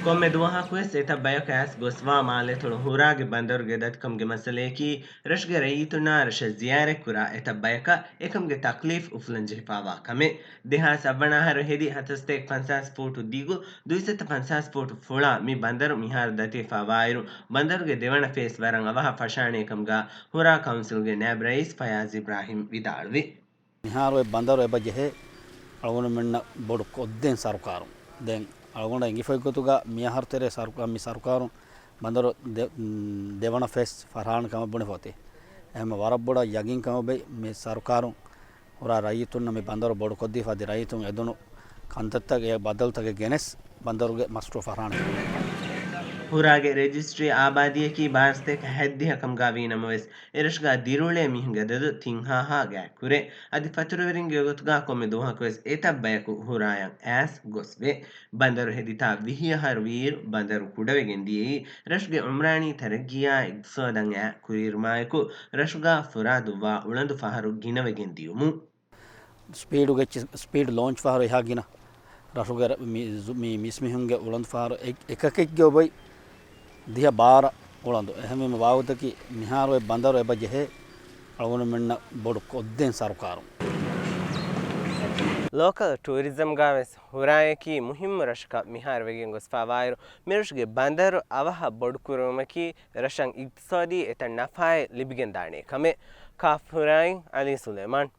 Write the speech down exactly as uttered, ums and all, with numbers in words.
ކޮންމެ ދުވަހަކުވެސް އެތައް ބަޔަކަށް އައިސް ގޮސްވާ މާލެތޮޅު ހުރާގެ ބަނދަރުގެ ދަތިކަމުގެ މައްސަލަޔަކީ، ރަށުގެ ރައްޔިތުންނާ ރަށަށް ޒިޔާރަތްކުރާ އެތައް ބަޔަކަށް އެކަމުގެ ތަކްލީފް އުފުލަން ޖެހިފާވާ ކަމެއް. ދެހާސް އަށް ވަނަ އަހަރު ހެދި ހަތަރުސަތޭކަ ފަންސާސް ފޫޓު ދިގު، ދުއިސައްތަ ފަންސާސް ފޫޓު ފުޅާ މި ބަނދަރު މިހާރު ދަތިވެފާވާއިރު، ބަނދަރުގެ ދެވަނަ ފޭސް ވަރަށް އަވަހަށް ފަށާނެ ކަމުގަ ހުރާ ކައުންސިލްގެ ނައިބް ރައީސް ފަޔާޒް އިބްރާހިމް ވިދާޅުވި. މިހާރު އެ ބަނދަރު އެބަ ޖެހޭ އަޅުގަނޑުމެންނަށް ބޮޑު ކޮށްދޭން ސަރުކާރުން. ދެން އަޅުގަނޑަށް އެނގިފައި ގޮތުގަ މި އަހަރު ތެރޭ ސަރުކާ-، މި ސަރުކާރުން ބަނދަރު ދެ-، ދެވަނަ ފޭސް ފަށާނެ ކަމަށް ބުނެފަ އޮތީ. އެހެންމަ ވަރަށް ބޮޑަށް ޔަގީންކަމަށް ބެ-، މި ސަރުކާރުން ހުރާ ރައްޔިތުންނަށް މި ބަނދަރު ބޮޑުކޮށްދީފަ އަދި ރައްޔިތުން އެދުނު ކަންތައްތަކެއް ބަދަލުތަކެއް ގެނެސް ބަނދަރުގެ މަސްރޫ ފަށާނެ. ހުރާގެ ރެޖިސްޓްރީ އާބާދީއަކީ ބާރަ ސަތޭކަ ހަތްދިހަ ކަމުގަ ވީނަމަވެސް، އެރަށުގަ ދިރިއުޅޭ މީހުންގެ އަދަދު ތިން ހާހާ ގާތްކުރޭ. އަދި ފަތުރުވެރިންގެ ގޮތުގަ ކޮންމެ ދުވަހަކުވެސް އެތައް ބަޔަކު ހުރާޔަށް އައިސް ގޮސްވޭ. ބަނދަރު ހެދިތާ ވިހި އަހަރު ވީއިރު، ބަނދަރު ކުޑަވެގެން ދިޔައީ ރަށުގެ އުމްރާނީ ތަރައްގީއާ އިގްތިސޯދަށް އައި ކުރިއެރުމާއެކު، ރަށުގަ ފުރާ ދުއްވާ އުޅަނދު ފަހަރު ގިނަވެގެން ދިޔުމުން. ސްޕީޑުގެ ޗި-، ސްޕީޑް ލޯންޗް ފަހަރު އެހާ ގިނަ. ރަށުގެ ރަ-، މި-، ޒު-، މި މީސްމީހުންގެ އުޅަނދު ފަހަރު އެ-، އެކަކެއްގެ އޮބޮތް ދިހަ ބާރަ އުޅަނދު. އެހެންވީމަ ވާގޮތަކީ މިހާރު އެ ބަނދަރު އެބަ ޖެހޭ އަޅުގަނޑުމެންނަށް ބޮޑު ކޮށްދޭން ސަރުކާރުން. ލޯކަލް ޓޫރިޒަމްގަވެސް ހުރާޔަކީ މުހިއްމު ރަށަކަށް މިހާރު ވެގެން ގޮސްފާވާއިރު، މިރަށުގެ ބަނދަރު އަވަހަށް ބޮޑުކުރުވުމަކީ ރަށަށް އިގްތިސޯދީ އެތައް ނަފާއެއް ލިބިގެންދާނެ ކަމެއް. ކާފް ހުރާއިން އަލީ ސުލޭމާން.